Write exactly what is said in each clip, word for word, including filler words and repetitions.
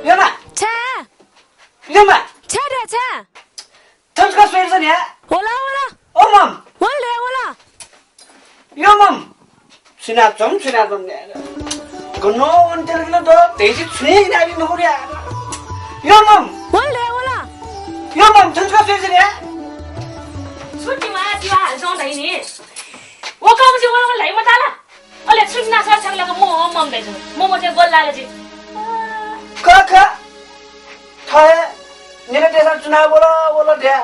यम्मा। छ्या। यम्मा। छ्या रे, छ्या। थन छकः स्वये नि। वला, वला। ओ मम। वल रे, वला। यो मम। सुनाच्वं, सुनाच्वं ने। गन वनेत्यंगु ला दु, धइगु छुं हे इनाबी मखु रे। यो मम। वल रे, वला। यो मम, थन छकः स्वये नि। छुट्टी मा दिवा हाल जं धइ नि। व कम जि वला, वला, ल्हाइ मताला। अले छुट्टी ना सर छंगला मम मम धइ जं। मम ते गोल लाल जि। क ख। थ्व हे न्यने तेसा चुना वल, वल धया।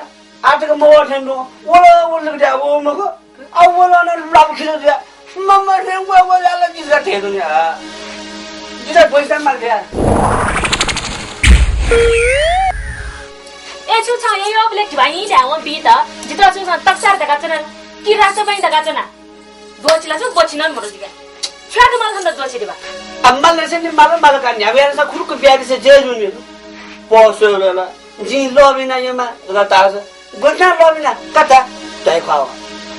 आतक मवः थें तुं वल, वल धया, व मखु। आ वल न लाबु खिच धया। मम थें व, व लाल जितः धया तुं या। जितः पैसा माल धया। ए, छु छ, ए, यो ब्लेक ढिबा यी ध्यावं बी त। जितः छु छ तक्सार धका चुना। कि राष्ट्रपति धका चुना। द्वःछि ला छु, द्वःछि नं मरु जिगु। छ्यात माल खन्द द्वःछि दिबा। अम्मा लसे नि माल माल का न्याबे यार सा खुरुक ब्यारि से जे जुनि। पसो ल ल। जि लबिना यमा ल तास। गोठना लबिना कता। तय खाओ।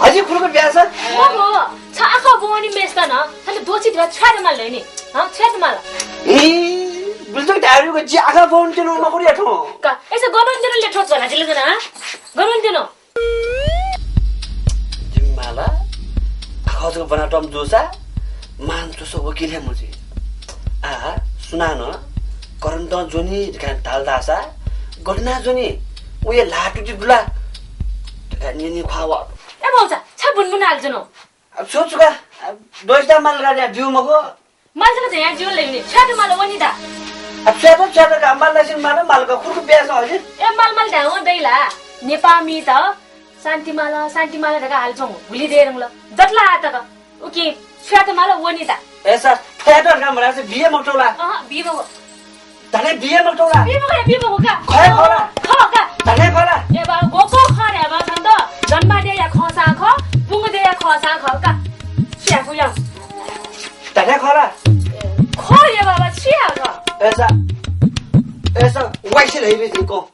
हजि खुरुक ब्यास। मगो, छ आखा बोनी मेस्ता न। थले द्वःछि दिबा छ्यात माल नि। हां, छ्यात माल। ए, बुझ्दो डायरी को जि आखा बोन तिनो मकुरिया ठो। का, ऐसे गनन तिनो ले ठो चला जिले जना। गनन तिनो। जिम्माला आखः जक ब्वनातःम्ह जूसा मान च्वसः वकिल हे मजुइ। आः सुनानं करन्तं ज्वनी धकाः धाल धाःसा गथे याना ज्वनी? वया ल्हाः तुति दु ला धकाः न्यने ख्वाः वः। ए बाउचा, छाय् बुनबुन हाल जुन? अब छु छु का, अब द्वःछि दा माल का न्या ब्यू मखु। माल जक धया ज्यू ले नि, छ्यात माल वनी दा। आ, छ्यात, छ्यात का, माल लासिन माल, माल का, खुरुक ब्यास हजि। ए, माल, माल धायेवं दइ ला। नेपाःमित शान्ति माल, शान्ति माल धका हाल च्वंगु, हुलि दयेधुंकल। दत ला आः तक। उकिं छ्यात माल वनी दा। ए सर, छ्यात धका मधासे बिये मखुत ला। अहँ, बी मखु। धने बिये मखुत ला। बी मखु, बी मखु का। खः खः ला। खः का। धने खः ला। ए बा, गो गो खः रे बा, छन्त जन्मा देया खःसां खः, पुंग देया खःसां खः का। स्याकु यां। धने खः ला? खः रे बाबा, छि आः खः। ऐसा, ऐसा, वाइसे ल्हइबी जिको।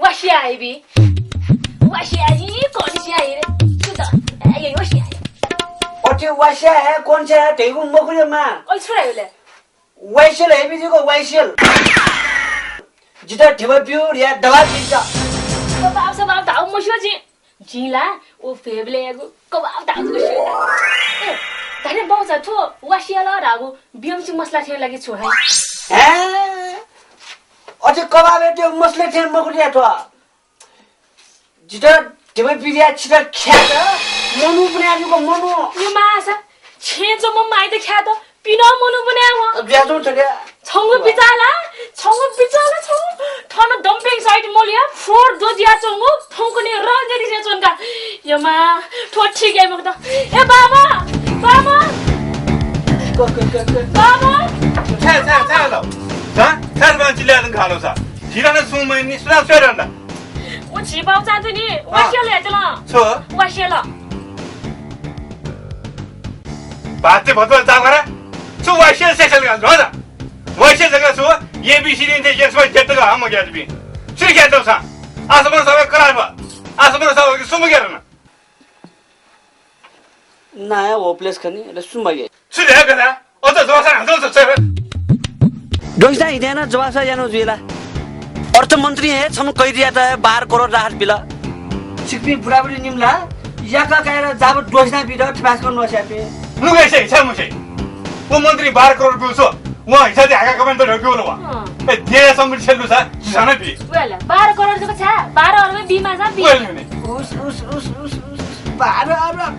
वासिया आइबी। वासिया आइ, कौन सी आइ रे? सुन त, ए, ये वासिया आइ। अथे वासिया हे, कौन सी आइ, धइगु मखु रे मां। ओइ, छु रे ले? वाइसे ल्हइबी जिको, वाइसे। जितः धिबा ब्यू रे, दवा बिचा। बाबा, बाबा, धाउ मस्यू जि। जिं ला व भेबलेयागु कबाब धाःगु स्यू। ए, धने बाउचा, थ्व वासिया ला धाःगु बियमचि मसला थें लागि छु हँ? हैं? अथे कबाबय् त्यो मसला थें मखु रे थ्व। जितः धिबा बिरिया छितः ख्यात मनू बुने आजुको मनू। यो मासा छेँ च्वंम्ह माइत ख्यात पिनं मनू बुने आव। अब ज्या च्वं थ्व क्या? छंगु बिचाः ला, छंगु बिचाः ला, छंगु थन dumping site मलुया floor द्वजिया च्वंगु थौंकन्हय् रंजरी से च्वंका। यमा, थ्व ठीक याइ मखुत। ए बाबा, बाबा। क, क, क, क। बाबा। छाय्, छाय्, छाय् लो? हँ? छाय् बां चिल्लाय् धुंकाः लो सा? झी ला सुं मयनी, सुनां स्वये धुन ला? व झी बाउचां थुनि, अँ। वासिया ला यात ला। छु? वासिया ला। बाते भत्वल तामरा। छु वासिया सेसल का, ध्वजा। वासिया जगह छु, A B C D थे X Y Z तक हम गया तुबी। छु क्या तो सा? आसमान सभा कराबा। आसमान सभा कि सुम गया ना। नाय, hopeless खनी, अले सुम्बा गे। छु रे गला? अझ जवासा हान्दा छ, छ। द्वःछि दा हिँडेन जवासा यानो जुइला। अर्थमन्त्री हे छम्ह कैदीयात हे बाह्र करोड राहत बिल। छिकपिं बुढाबुढी निम्ला, याका कायेर जाब द्वःछि दा बिद, थपाय्‌सकं न्वस्यापे। नुगैसे हिसा मुसे। व मन्त्री बाह्र करोड बिउ छु। वं हिसा दे हाका कमेन्ट रक्यु लो वा। अँ। ए, दे सम्बन्धी छेल्लु सा, जुसाना बी। वेल, बाह्र करोड जक छा, बाह्र अरब बीमा जा बी। वेल नुने। उस, उस, उस, उस, उस, उस, बाह्र अरब।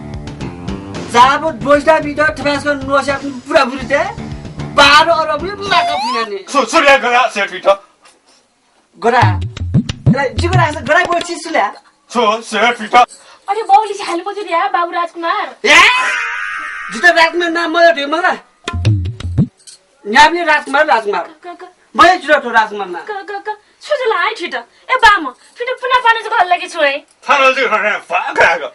जाब द्वःछि दा बिद, थपाय्‌सकं न्वस्यापे बुढाबुढीत बाह्र अरब माका फिनाने। सु, सुर्या गरा सेट बित। गरा। ए, जिगु राख्छ, गरा बोछि सुल्या। छु, सेट बित। अरे, बाउले हाले मजू या, बाबु राजकुमार। ए? जितः राजकुमार नाम मया धुइ मला। न्याबले राजकुमार, राजकुमार। क, क, क। मया जुल तो राजकुमार नाम। क, क, क। छु जुल हाइ ठिट? ए बाम, ठिट पुना पाना जक हल्ला कि छु है? थाना जक हल्ला, फा, का, का।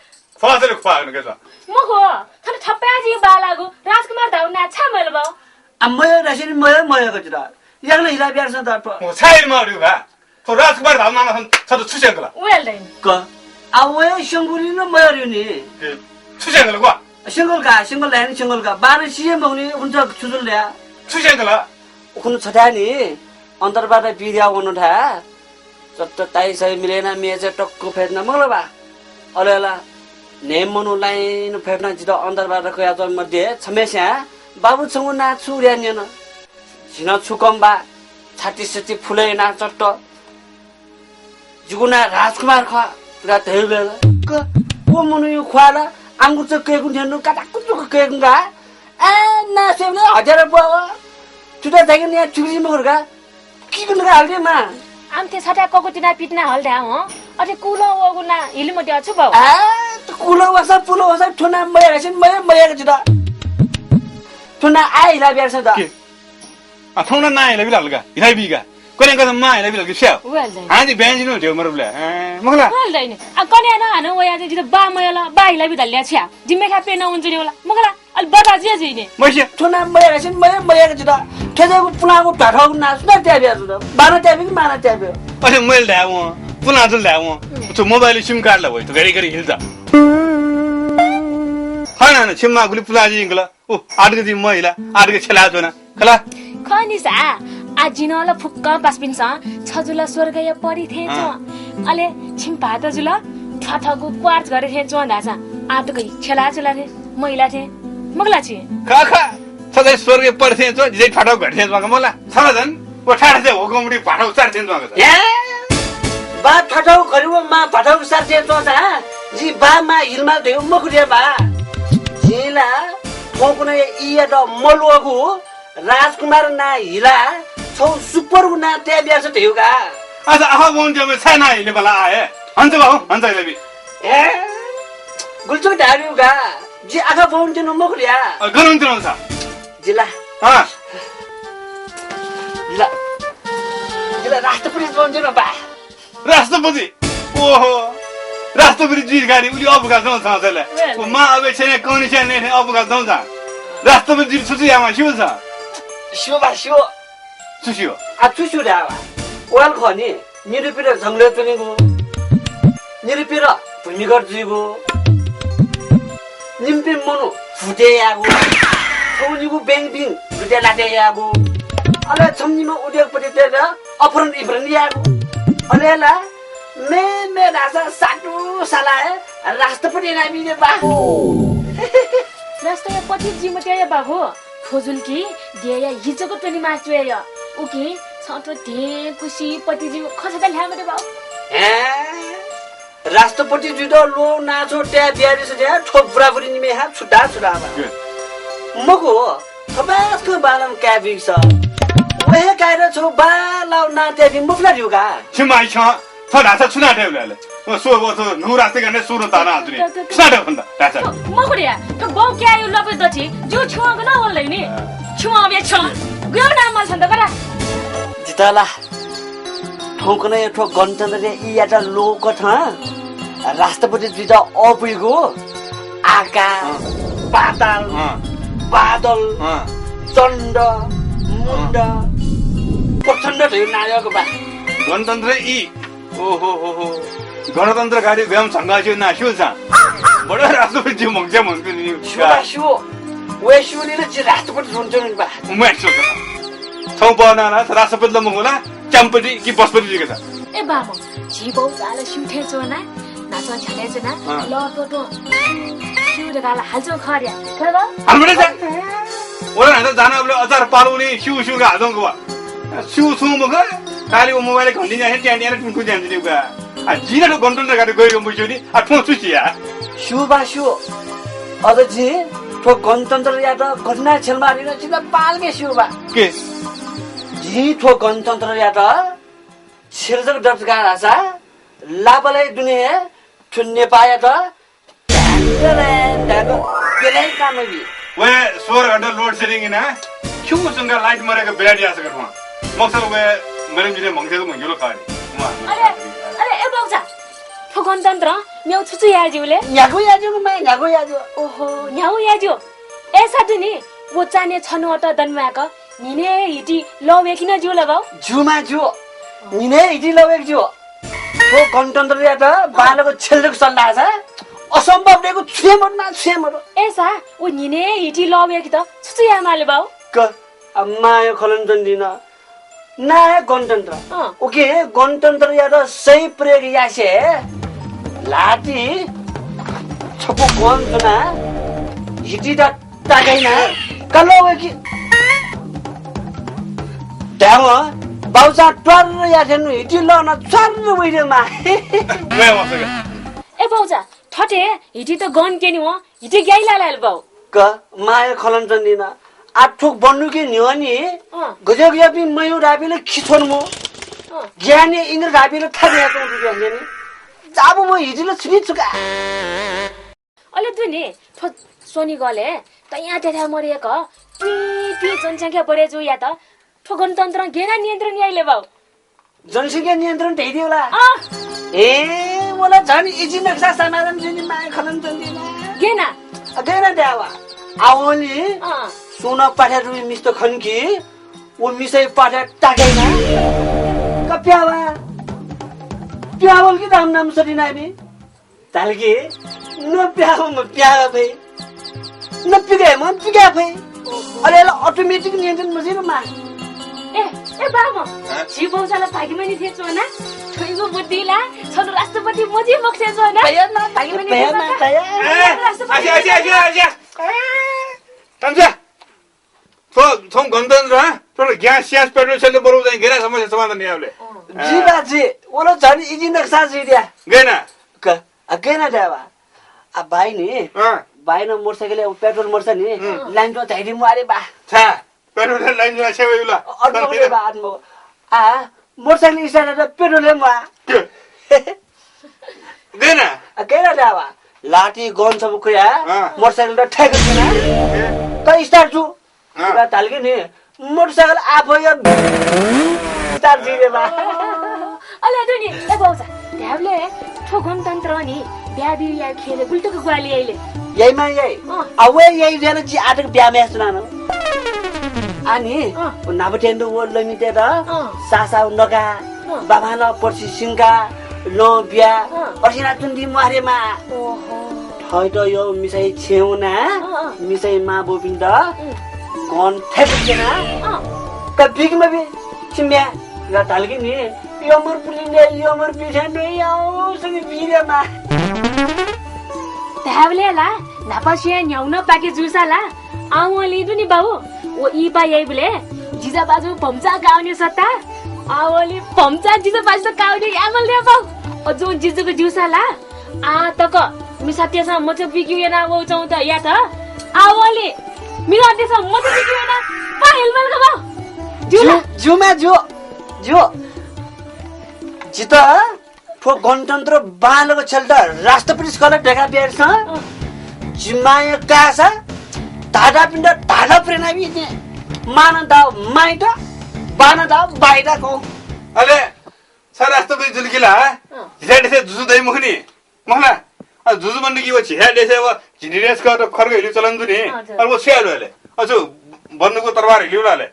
फादर फादर के सा? मखु, थन थप्पा जि बालागु राजकुमार धाउ ना छा मल बाउ? आ मया राशिन मया मया गजिरा। यागला हिला ब्यार सा दाप। मो छाइ मारु भा। तो राजकुमार धाउ ना सन सद छु सेंकला। Well then. क। आ वया शंकुली न मया रुनी। छु सेंकला को? सिंगल का, सिंगल लाइन सिंगल का। बार सीए मगनी उन्चा छुजुल ल्या। छु सेंकला। उखुन्हु छथाय् नि अन्तर्वार्ता बिद्या वनु थाय्। चट्ट ताइसय् मिले याना मेचय् टक्क फ्यतुना मखु ला बा। अले ला न्हय्म्ह मनू लाइन फ्यतुना जितः अन्तर्वार्ता कयाच्वंम्ह मध्ये छम्हस्यां बाबु छंगु नां छु धयाः न्यन। जिं नं छु कं बा, छाति सति फुले याना चट्ट जिगु नां राजकुमार खः धकाः धयाबिल। क, व मनूया ख्वाः ला आंगुचा कय्‌कुं थें नु काचाकुचुक कय्‌कुं का। ए, नां स्वयेबलय् हतियार ब्वः। थुत जाके न्याय थुगुसी मखु का। कि कुन का हाल दे मा। आम थें छथाय् ककु तिना पितिना हल धाये हं। अथे कुलं वःगु नां हिल मते छु बाउ? ए, त कुलं वसा, पुलं वसा, थ्व नां मयाकासिन, मया, मयाका जितः। थ्व नां आः हिला ब्यारसा द। के? आ, थौं नं नां हिलाबी धाल का, हिलाबी का। कन्हय् कथं मां हिलाबी धाल का, स्याउ। हां, जि ब्यां जिनु ध्यौ मरुबले। ए, मखु ला? आ, कन्हय् नं हानं वया जितः बा मयल, बा हिलाबी धाल ल्या छ्या। जिम्मे खा पेन उन जुने वला। मखु ला? अले बा बा जुया जुइने। मैसे। थ्व नां मया घासिन, मया, मया जितः। थ्व जक पुलांगु ध्वाथःगु नां सुनां त्याबी जुल। बाना त्याबी कि माना त्याबी? अथे मयल धाये वं, पुलां जुल धाये वं। थ्व मोबाइल सिम कार्ड ला वइ, थ्व घरि घरि हिल जा। हां, हां, हां, छिमा गुलि पुलां जिं गल। उ, आदि गति महिला, आदि गति छेला च्वना। खला? खः नि सा, आ जिं नं ला फुक्क पासापिन्सं छ जुल स्वर्गया परी थें च्वं। अले छिम भाःत जुल, थ्वाथःगु क्वार्च घरे थें च्वं धाःसा, आ तक छेला चुला थें, महिला थें, मखु ला छि? खः, खः। छ चाहिँ स्वर्गया परी थें च्वं, जि चाहिँ थ्वाथःगु घरे थें च्वं का, मखु ला? छ ला झन्, व थाय् थाय् हुकुमडी भाथःगु चार थें च्वं का। हे? बा थ्वाथःगु घरे व मां भाथःगु चार थें च्वं सा, जि बा मां हिलमाल धइगु मखु रे बा। जिं ला थौंकन्हय् ईयात मल्वःगु राजकुमार नां हिला छौ सुपरगु नां तये ब्यास धयु का। अच्छा, आखः वंत्यम्ह छाय् नां हिले बला आ हे? हन्छ बाबु, हन्छ हिले बी। ए, गुलचुक धारियु का। जि आखः वंत्यनु मखु ल्या। अ, गन वंत्यनु छ? जिला। हां। जिला। जिला राष्ट्रपति वंत्यनु बा। राष्ट्रपति? ओहो, राष्ट्रपति जुइ गाडी उलि अबुका जं छ छले। व मां अपेक्षा ने कौनी छ्या ने अबुका जं छ। राष्ट्रपति जुइ छु छु यामा स्यू छ? स्यू बा, स्यू। छु स्यू? आ, छु स्यू धावा? वाल खः नि, निरुपिर जंगलय् च्वनीगु, निरुपिर भूमिगत जुइगु, निम्पिं मनू भुते याःगु, छौनिगु ब्याङबिङ भुते लाते याःगु, अले छम्निम्ह उद्योगपतितय्त अपहरण इपहरण याःगु, अले ला मे मे धाःसा सातु साला हे राष्ट्रपति यानाबी ने बा। राष्ट्रया पति जि मते या बा हो। थ्व जुल कि देया हिजोको त्वने मास्ति वय्। उकिं छं थ्व धें कुसि पति जि खसता ल्ह्या मते बा। हे? राष्ट्रपति जुइत ल्वः नां छौ तये बियादिसँ ज्या, थ्व बुराबुरी निम्हय् हा छुदा छुदा बा। के? मखु, थपाय्‌सकं बालं काये बुइक स। व हे काय्‌त छौ बालाउ नां तये बी मफुला दिउ का। छिमाइ छ, छ धाःसा छु नां तये बले? व सो, व सो, न्हू राष्ट्रिक गण्डे सुरु ताना आतुनी। छु नां तये भन्दा, धाःसा। मखु रे, थ्व बौ क्यायु लपे दथि, जु छुवां गन वल नि। छुवां बे छ। गुयो नाम मल छन्त करा। जितः ला थौंकन्हय् थ्व गणतन्त्रया ईयात ल्वःकथं राष्ट्रपति जुइत अःपुइगु आकाश, अँ। पाताल, अँ। बादल, अँ। चण्ड, मुण्ड, अँ। प्रचण्ड धयु नायक बा। गणतन्त्र ई। ओहो हो हो। गणतन्त्र गाडी गयम झंगा छु ना छु सा। बडो राष्ट्रपति जि मंगच्या मंगु नि। छु बा छु। वे छु नि न जि राष्ट्रपति जुन जुन बा। उमेश छु। थौ बना ना राष्ट्रपति ल मंगु ना। च्याम्पति कि बसपति जुइक छ? ए बामं, झी बौ जाल स्यू थें च्वना, नाचं झ्याले च्वना, अँ। ल तो तो। स्यू धकाः ला हालचो खर्या। खर बा? हालबडे जा। ओला हालचो जाना अबले अचार पालुनी स्यू स्यू का हाजं गवा। स्यू स्यू मग, काली ओ मोबाइल घन्टी न्या ट्यान ट्यान टुन टुन ध्यान दिने का। आ जिना तो गणतन्त्र गाडी गयो मुजुनी, आ ठों सुचिया। स्यू बा स्यू। अझ जि थ्व गणतन्त्रयात घटना छेलमारिन जिना पालके स्यू बा। के? जि थ्व गणतन्त्रयात सिर्जक दर्जका धाःसा लापलाइ दुने हे थ्व नेपाःयात ढ्याङ्ग ढ्याङ्ग बेलाइ कामबी। वे सौर घण्टा load shedding इना खिउ सुंगा light मरेक बेलाइ यासक थ्व। मक्सद वे मरे मिले मंगसेक मंगेलो खाली। अरे, अरे, ए बौजा। थ्व गणतन्त्र न्याउ छु छु याज्यु ले? न्यागु याज्यु, माया न्यागु याज्यु। ओहो, न्याउ याज्यु। ए साधु नि, वो चाने छन्वत दनमाक। न्हिने हिति लवेकिन ज्यू ला बाउ? ज्यू मा ज्यू। न्हिने हिति लवेक ज्यू। थ्व गणतन्त्रयात बालक छेलक सल्लाह छ। असम्भव देगु छुये मरु ना छुये मरु। ए सा, उ न्हिने हिति लवेकित छु छु याये माले बाउ? क, अब माया खलंचन दिन ना हे गणतन्त्र। अँ। उके गणतन्त्रयात सही प्रयोग यासे ल्हाति छपु गन च्वना हितिदा तागैना कलो वय्‌कि। धायेवं बाउचा त्वार याथेनु हिति लन च्वार वइदे मा। ए बाउचा, थथे हिति त गन क्यनी वं, हिति ग्याइला लाल बाउ। क माया खलंचन दिन। आ थुक बन्नुके न्ह्यःनि अँ। गज्यागज्यापिं मयु धापिल खिछोन मो। अँ। ज्ञानी इन्द्र धापिल थाके यातों दुके हन्यनि। जाबु म हिति ल छुकी छुका। अले दुनि, थ्व स्वनिगले तयां त्याथ्या मरे एक, तुइ तुइ जनसंख्या बढे जु यात, थ्व गणतन्त्रं गेना नियन्त्रण याइले बाउ। जनसंख्या नियन्त्रण धैदिउला। अँ। ए, वला झन इजि नक्सा समाधान जुनि माया खलंचन दिन। गेना। अ, गेना द्यावा। आवली। अँ। सुन पाठ्या रुई मिस्त खनकि, व मिसै पाठ्या तागैना। क प्यावा। प्यावल कि दाम नाम सदिनाबी। तालकि न प्याव म प्याव भई। न पिगाय म पिगाय भई। अले अला automatic नियन्त्रण मजिर मा। ए, ए बाम। हाँ? झी बौसाला भागिमनि थे च्वना। थुइगु बुद्धि ला छन राष्ट्रपति मजि मखसे च्वना। तया ना, भागिमनि तया थे ना, च्वना। तया। ए, राष्ट्रपति आज्या, आज्या, आज्या, आज्या। तन्जा। थ्व, थ्व गणतन्त्र, हँ? थ्व ग्यास, स्यास, पेट्रोल, सेल बरु चाहिँ गेना समस्या समाधान यावले। अँ। जी बा, जी। वलो झन इजि नक्सा जुइद्या। गेना। क, अ, गेना द्यावा। अ, बाई नि, अँ। बाई न मोटरसाइकल, पेट्रोल मोटरसाइकल नि, अँ। लाइन तो झाइदि मुआरे बा। छा, पेट्रोल लाइन तो सेवा युला। अ, अ, बा, अ, बा। आ, मोटरसाइकल स्टार्ट त पेट्रोल हे मुआ। गेना। अ, गेना द्यावा। लाठी गन सब खुया, अँ। मोटरसाइकल त ठ्याक गेना। ए। त स्टार्ट छु। अँ। ला धालकि नि, मोटरसाइकल आफैया तार जिरे बा। अले दुनि, ए बौसा, ध्याबले थ्व गणतन्त्र नि, ब्या बिया खेले गुल्टुक ग्वाली याइले। याइमा याइ। अँ। अवे याइ जेन जि आटक ब्या म्यास नान। अनि, अँ। नाबटेन्द वो लमिते द, अँ। सासा नगा, अँ। बाबाला पर्सि सिंगा, लं ब्या, अँ। अर्सिना तुन्दी मारे मा। ओहो। थैत यो मिसाइ छेउना, अँ, अँ। मिसाइ मां बोपिन्त, उम्। गन थेपे केना, अँ। त बिक मबि, छिम्या, ला तालकि नि, यमर पुलिने, यमर पिठ्यान, याउ, सनि बिरे मा। धाबले ला, न्हापा सिया न्ह्याउन पाके जुसा ला, आवंलि दुनि बाउ, व इपा याइबले, जिजा बाजु भम्चा काउने सत्ता, आवंलि भम्चा जिजा बाजु काउने यामल दे बाउ, अजु जिजुक जुसा ला, आ तक मिसातेसं मचा बिक्यु याना वःचौं त यात। आवंलि मिलातेसं मचा बिक्यु याना पा हेलमेल का बा। ज्यू ला? ज्यू, ज्यूमा ज्यू। ज्यू। जित थ्व गणतन्त्र बांलाक छ्यलत राष्ट्रपति स्कल ढेका बियारसं। अँ। जिमाया कासा धाधापिन्त धाधा प्रेरणा बिने। मान दाव माइत, बान दाव बाइत कौ। अले छ राष्ट्रपति जुल कि ला, अँ। झिझ्या देशय् जुजु दइ मखु नि, मखु ला? अ, जुजु बन्नु कि व झिझ्या देशय् व झिंनिरेस खः त खर्ग हिलु चलन दु नि, हजुर। अले व छु याय् ला अले? अ, छु बन्नुगु तरवार हिलु ला अले?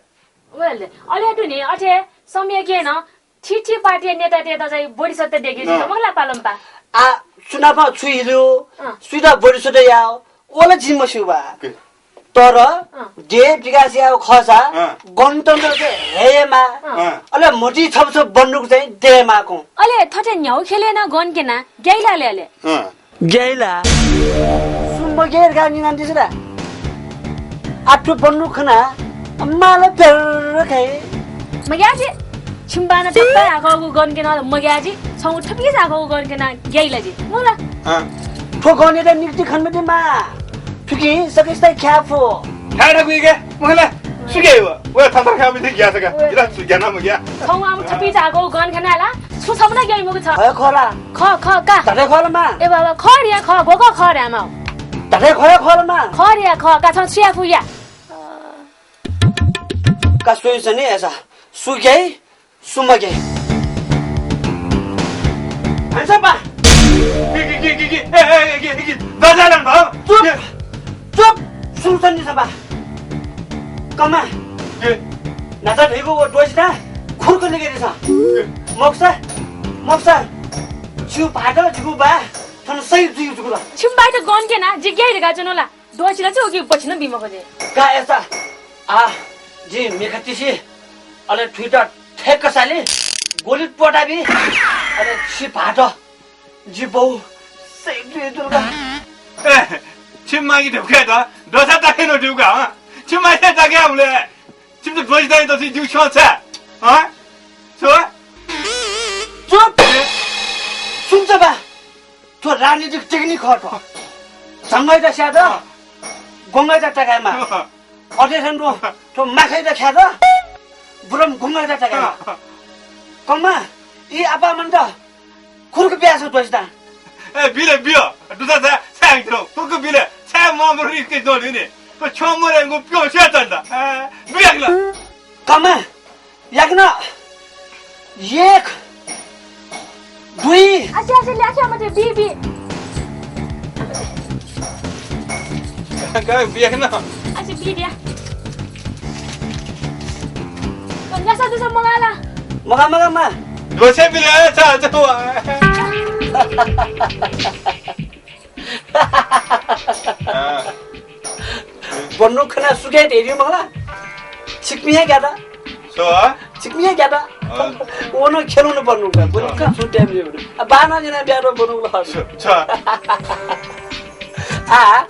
व अले, अले दु नि, अथे समय के न, थीथी पार्टीया नेतातय्त चाहिँ बोधिसत्व देके अँ। मखु ला पालंपा? आ, सुनापं छु हिलु, अँ। सुइदा बोधिसत्व याव, ओला जिं मस्यू बा। के? तर अँ। देश विकास यायेगु खःसा अँ। गणतन्त्र चाहिँ हयेमा। अँ। अले म्हति छप छप बन्दुक चाहिँ दयेमा कौं। अले थथे न्ह्याउ खेले ना गन केना ग्याइला ले अले। अँ। ग्याइला। सुम्ब गेर का निनान दिसरा। आठु बन्दुक खना माल पेर खाए। मग्याजी। छिम्बाना टप्पा आगोगु गन केना मग्याजी। छौ थपिस आगोगु गन केना ग्याइला जी। मुला। अँ। थ्व गनय्‌त निक्ति खन मते मा। थुकी सकस्ता ख्याफो। ठाडा गुइगे, मुला। सुगे हो। व थन्तर खा मिथे ग्या सका। व। इला सुग्या ना मुग्या। छौ आम थपि जागो गन खनाला। छु छमना ग्याइ मुगु छ। खय खला। ख, ख, का। तते खला मा। ए बाबा, ख रिया ख, गो ग ख रिया मा। तते खय खला मा। ख रिया ख, का छन सुया फुया। का सोइसने ऐसा। सुग्याइ। सुम्बा के? हान्सा बा। कि, कि, कि, कि, कि, ए, ए, ए, कि, कि, दजालन भाव। चुप। के? चुप। सुन्सन नि सबा। कमा। के? नाचा धैगो वो दोषिता खुर्क निके दिसा। के? मक्सा, मक्सा। जिउ भाग जिगु बा। थन सही जुइ जुगु ला। छिम बाइत गन केना, जिग्याइ रे गाजनो ला। दोषिता चाहिँ उकी बचिन बिमको जे। का ऐसा। आ। जिं मिखा तिसी, अले थुइत थ्यक्क साली, गोली त्वःताबी, अले छि भाःत जि बौ सय्‌के जुल का। ए, छि मांकी धुंकल त, दोसा ताके नं धुंकल, हँ? छि मांकी ताके हुले। छिमित ध्वज दाइ दथुइ जिउ छ्यं छाय्? हँ? छु? चुप! सुन छ बा? थ्व राजनीतिक टेक्निक खः थ्व। झंगःयात स्यात, अँ। ग्वंगःयात ताकायेमाः। अँ। अथे थें तुं थ्व माखायात ख्यात, बुरम ग्वंगःयात ताकायेमाः। अँ। कम्मा, ई आपाः मनूत खुरुक बियाछ्व ध्वज दां। ए, बि ले, बियो। दुसा छाय्, छाय् खुरुक बि ले। छाय् मं मरुनि के जोडी नि। थ्व छ्यं मरयेगु प्यं छ्वये तन्त। ए, बियाक ल। कम्मा, याकनं एक, दुई। आसे, आसे, ल्याख्या मते, बी, बी। का, बियाक न। आसे, बी द्या। ल्यासा दुसा मगाला। मगा, मगा, मा। दोसे बिले, चा, चा, वा। अँ। बन्नु खना सुके धेरि मखला। छिकपिं हे ग्यादा। सो, अँ? छिकपिं हे ग्यादा। अँ। ओनो खेलौन बन्नु का। बन्नु का, अँ। सुते मियो। आ, बाना जना ब्यारो बन्नु ला। सो, छ। आ,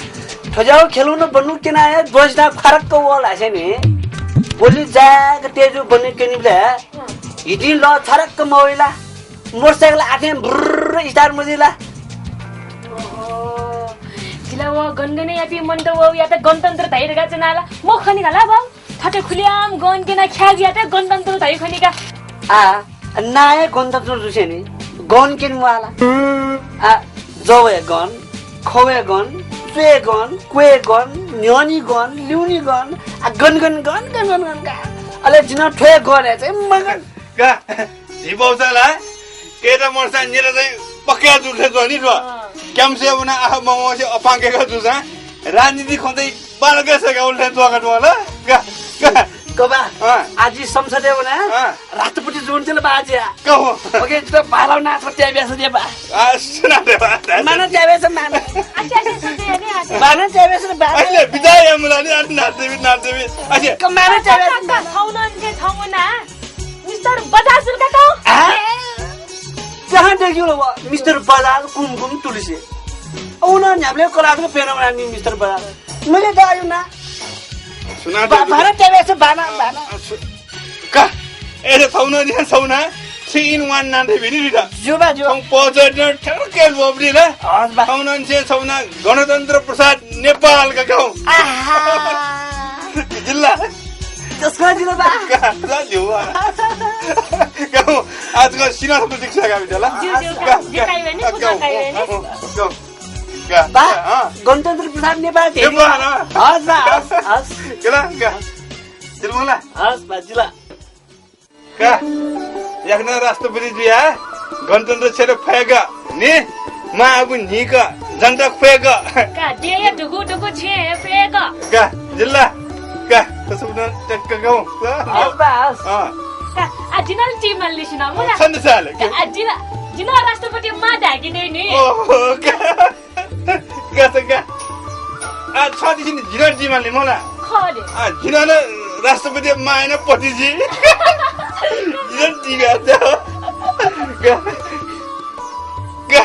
थज्याउ खेलौन बन्नु किना हे ध्वज दां खरक्क वल हसेनि। गोली जाय्‌क तेजु बन्नु किनिबले। हिटिं ल छरक्क मवइला। मोटरसाइकल आथें ब्रुर्र start मजिला। ओहो, जिला व गनगनयापिं मनूत वयात गणतन्त्र धाइ धकाः च्वनाला। मखनि का ला बाउ? थथे खुलेआम गन क्यना ख्याल जुयात गणतन्त्र धाइ खनि का। आ, नाय् गणतन्त्र जुसेंनि गन क्यने म्वाला। आ, जवय् गन, खवय् गन, च्वय् गन, क्वय् गन, न्ह्यःने गन, ल्यूने गन, आ, गन, गन, गन का। अले जिं थ्वय् गनय् चाहिँ मगन। का, झी बौसा ला, कय्‌ता मर्सा न्येता चाहिँ पक्का जुल थें च्वनी थ्व। अँ। क्याम्से वना आह ममसे अपांके का जुसा, राजनीति खँ चाहिँ बालके सका उल्टे च्वका च्वला। का, का। कबा, अँ। आजि संसदय् वना, अँ। राष्ट्रपति जुन चले बाजिया। का हो। ओके, जितः बाह्र ना छ त्याब्यास दे बा। आ, सुना दे बा। माना त्याब्यास माना। अच्छा, अच्छा, सुनते याने, अच्छा। माना त्याब्यास बा। अले बिदा या मुला नि, आ, नाच देवी, नाच देवी। अच्छा। क माना त्याब्यास का, माना। थौन के थौना। मिस्टर बजाज जुल का तौ? आ? कहाँ देखियो व मिस्टर बजाज, कुमकुम, तुलसी? औ न न्ह्याबलें कलाः पेन वना नि मिस्टर बजाज। मैले त आयो ना। सुना बा-, दे। बाह्र त्याब्यास बाना, बाना। आ, सु-, का, ए, थौना नि, थौना। Three in one ना दे भिनी रिता। ज्यू बा, ज्यू। थौं पहुँच ठ्याक्कै लोभ नि ला। हस् बा। थौना नि, थौना गणतन्त्र प्रसाद नेपाल का गाउँ। आहा। जिल्ला। जसको जिल्ला बा। का, का, ज्यू बा। गाउँ, आज का सिना सब दीक्षा का बिचला। ज्यू, ज्यू, का, का, जिताई भने, का, कुदा गाउँ, खाई भने। गाउँ, गाउँ। का, बा, अँ। गणतन्त्र प्रसाद नेपाल नेपाल, अँ। हस् बा, हस्, हस्। केला, का। जिल्ला मला। हस् बा, जिल्ला। का, याकनं राष्ट्रपति जुया, गणतन्त्र क्षेत्र फय्‌क, नि, मां आबु न्हिक, जनता ख्वय्‌क। का, देया ढुकु ढुकु छेँ फय्‌क। का, जिल्ला, का, तसुबन टक्क गाउँ। हस् बा, हस्। अँ। का, आ, जिनल टिम लिसिन, मुला। छन्द साल, का, आ, जिन, जिन राष्ट्रपति मां धाकी दे नि। ओहो, का। का, का। आ, छ दिसिन जिन टिम ले मला। खले। आ, जिन न राष्ट्रपति मां न पति जि। जिन टिम का। का। का।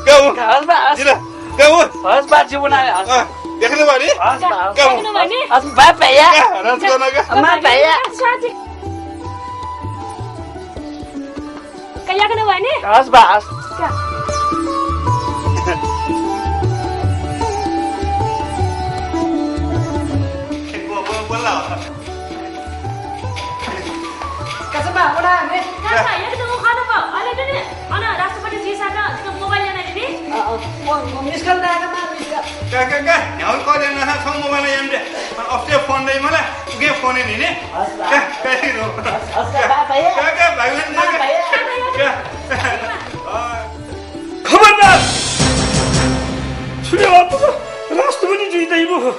का हो। हस् बा, हस्। जिन। का हो। हस् बा, जीवन आयो, हस्। अँ, देख्नु भयो नि? हस् बा, हस्। का हो। देख्नु भयो नि? हस् बा, भैया। का, राज गर्न का। अम्मा, भैया। साथी। का याकनं वने? हस् बा, हस्। का। बोल, बोल, बोल। कसम बा, वना ने। का, का, याकनं खानु बा। अले दने, अन राष्ट्रपति जीसात मोबाइल याना दिने। अ, अ, म, म मिस कल दायेका मा, मिस कल। का, का, का, न्ह्याउ कल याना छौ मोबाइल याना दे। अन अफते फोन दइ मला, उके फोन नि ने। हस् बा। का, का, रो। हस्, हस्, का, बा, भैया। का, का, भाइ बहिनी, बा, का। भैया। का। अ। खबरदार! छुले अतुक राष्ट्रपति जुइ दइबु हो।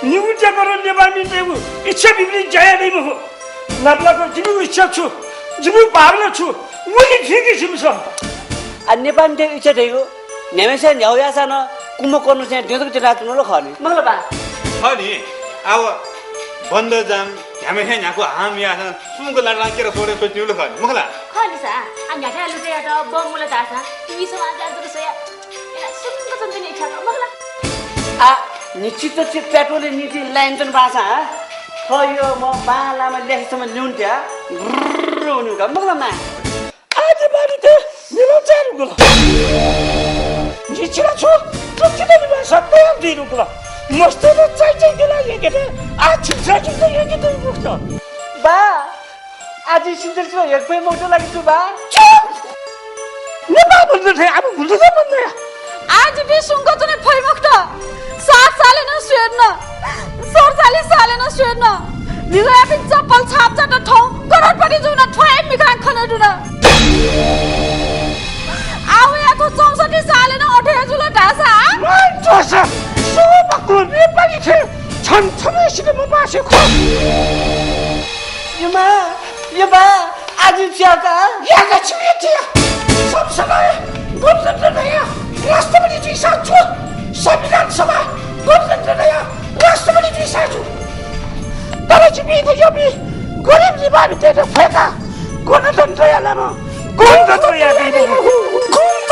निगु त्याकर नेपालमितय्गु इच्छा विपरीत ज्या याइ दइबु हो। नापलाक जिमिगु इच्छा छु, जिमिगु भावना छु, व नि थुइके जिमिसं। आ, नेपालमितय्गु इच्छा धइगु न्ह्याम्हेसिया न्ह्याउ याःसां नं कुम्भकर्ण चाहिँ द्यंतक द्यनाच्वनागु खः नि। मखु ला बा? खः नि। अब बन्द जाम, न्ह्याम्ह हे न्ह्याक्व हाम याःसां सुंक लातां केरा सोडे स्वइतिनि खः, मखु ला? खः नि सा, आ न्ह्याथाय् लुतय्‌यात बम मुल धाःसां टिभी समाचार जक स्वया, यानाः सुंक च्वनेतिनि इच्छा खः, मखु ला? आ, निश्चित छि पेट्रोलया निंतिं लाइन च्वन बांसां, थः यःम्ह बांलाःम्ह ल्यासेसम्ह ल्यून्त्या गुर्र वनेगु का, मखु ला मां? आजि बारी ते मिलौ चारुगु ला। जिं छिला छु, तुचिला निभाः सत्तयाल दिरुगु ला। मस्त द चाइ चाइ गेला येगेते, आ छिला जुत येगेते मुक्त। बा, आजि सिन्धुली छु हेक्पे मौजू लागि छु बा? चुप! नेपाल भन्दा थें अब भुल्दा जा भन्दा या। आजि बी सुंक च्वने फइ मखुत। सात साले नं स्वेद न। सर साले साले नं स्वेद न। निगयापिं चप्पल छाप जात थौ करोडपति जुन थ्वाए मिखां खने दुन। आवे या थो चौसठी साले नं अथे जुल धासा। माइ तोसा, सो बकुल नेपाली खे, छन छन सिके मपासे खो। यमा, यबा, आजि च्याका। याका छिमिया थिया। सब समय गणतन्त्र नया राष्ट्रपति जुइसा छु। संविधान सभा गणतन्त्र नया राष्ट्रपति जुइसा छु। तर छिमि त यबी गरिब निभाबी तेत फय्का गणतन्त्रया नाम गणतन्त्रया नाम।